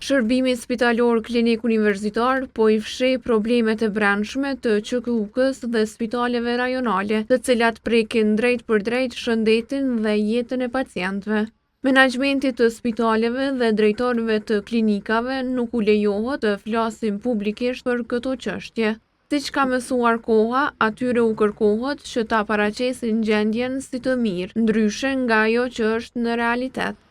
Shërbimi Spitalor Klinik Universitar po i fsheh problemet e brendshme të QKUK-së dhe spitaleve rajonale, të cilat prekin drejtpërdrejt shëndetin dhe jetën e pacientëve. Menaxhmentit të spitaleve dhe drejtorëve të klinikave nuk u lejohet të flasin publikisht për këto çështje. Siç ka mësuar Koha, atyre u kërkohet që ta paraqesin gjendjen si të mirë, ndryshe nga ajo që është në realitet.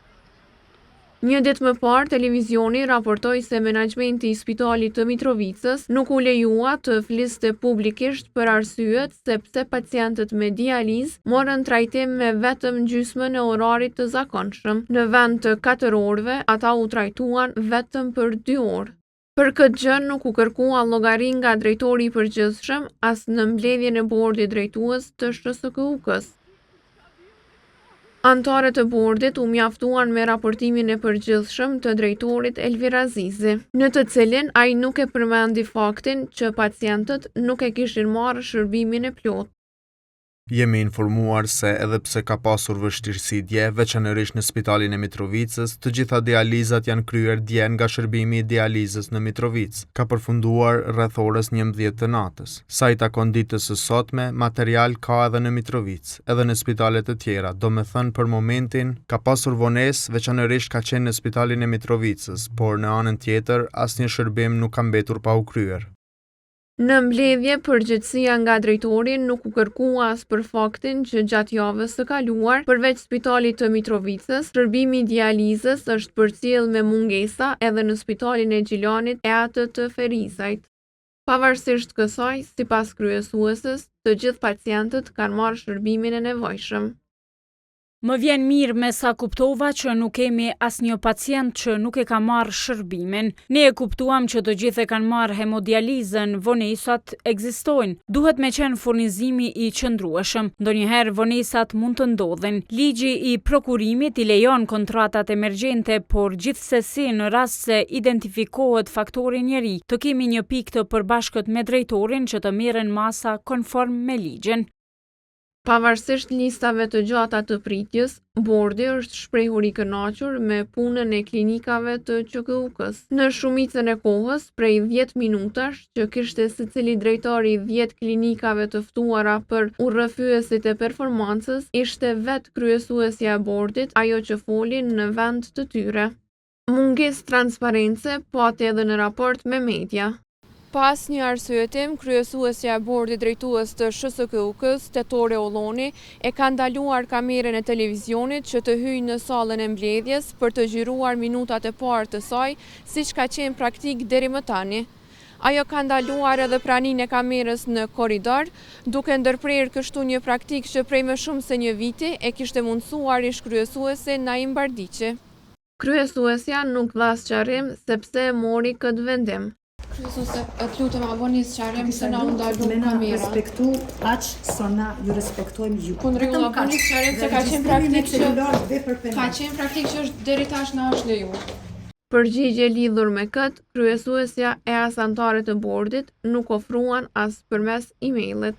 Një ditë më parë, televizioni raportoi se menaxhmenti i Spitalit të Mitrovicës nuk u lejua të fliste publikisht për arsyet se pse pacientët me dializë morën trajtim me vetëm gjysmën e orarit të zakonshëm. Në vend të katër orëve, ata u trajtuan vetëm për dy orë. Për këtë gjë nuk u kërkua llogari nga drejtori i përgjithshëm as në mbledhjen e bordit drejtues të SHSKUK-së. Anëtarët e bordit u mjaftuan me raportimin e përgjithshëm të drejtorit Elvir Azizi, në të cilin ai nuk e përmendi faktin që pacientët nuk e kishin marrë shërbimin e plotë. Jemi informuar se edhe pse ka pasur vështirësi dje, veçanërisht në spitalin e Mitrovicës, të gjitha dializat janë kryer dje nga shërbimi i dializës në Mitrovicë. Ka përfunduar rreth orës 11 të natës. Sa i takon ditës së sotme, material ka edhe në Mitrovicë, edhe në spitale të tjera, domethënë për momentin ka pasur vonesë, veçanërisht ka qenë në spitalin e Mitrovicës, por në anën tjetër asnjë shërbim nuk ka mbetur pa u kryer. Në mbledhje, përgjegjësia nga drejtori nuk u kërkua as për faktin që gjatë javës së kaluar, përveç spitalit të Mitrovicës, shërbimi i dializës është përcjellë me mungesa edhe në spitalin e Gjilanit e atë të Ferizajt. Pavarësisht kësaj, sipas kryesueses, të gjithë pacientët kanë marrë shërbimin e nevojshëm. Më vjen mirë me sa kuptova që nuk kemi asnjë pacient që nuk e ka marrë shërbimin. Ne e kuptuam që të gjithë e kanë marrë hemodializën, vonesat ekzistojnë. Duhet me qenë furnizimi i qëndrueshëm. Ndonjëherë vonesat mund të ndodhin. Ligji i prokurimit i lejon kontratat emergjente, por gjithsesi në rast se identifikohet faktori njeri, të kemi një pikë të përbashkët me drejtorin që të merren masa konform me ligjin. Pavarësisht listave të gjata të pritjes, bordi është shprehur i kënaqur me punën e klinikave të QKUK-së. Në shumicën e kohës, prej 10 minutash që kishte secili drejtor i 10 klinikave të ftuara për udhërrëfyesit e performancës, ishte vetë kryesuesja e bordit ajo që foli në vend të tyre. Mungesë transparence pati edhe në raport me media. Pa asnjë arsyetim, kryesuesja e bordit drejtues të SHSKUK-së, Tetore Olloni, e ka ndaluar kamerën e televizionit që të hyjë në sallën e mbledhjes për të xhiruar minutat e parë të saj, siç ka qenë praktikë deri më tani. Ajo ka ndaluar edhe praninë e kamerës në korridor, duke ndërprerë kështu një praktikë që prej më shumë se një viti e kishte mundësuar ish-kryesuesi Naim Bardiqi. Kryesuesja nuk dha sqarim se pse e mori këtë vendim. Kryesuese, të lutem a boni sqarim pse na u ndalu Me na kamera? respektu aq sa na ju respektojmë ju. Po në rregull, Vetëm a boni kaq. sqarim se Dhe ka qenë regjistrimi me praktikë që celular vepër ka penal. qenë praktikë që është deri tash na është lejuar. Përgjigje lidhur me këtë, kryesuesja e as anëtarët e bordit nuk ofruan as përmes emailit.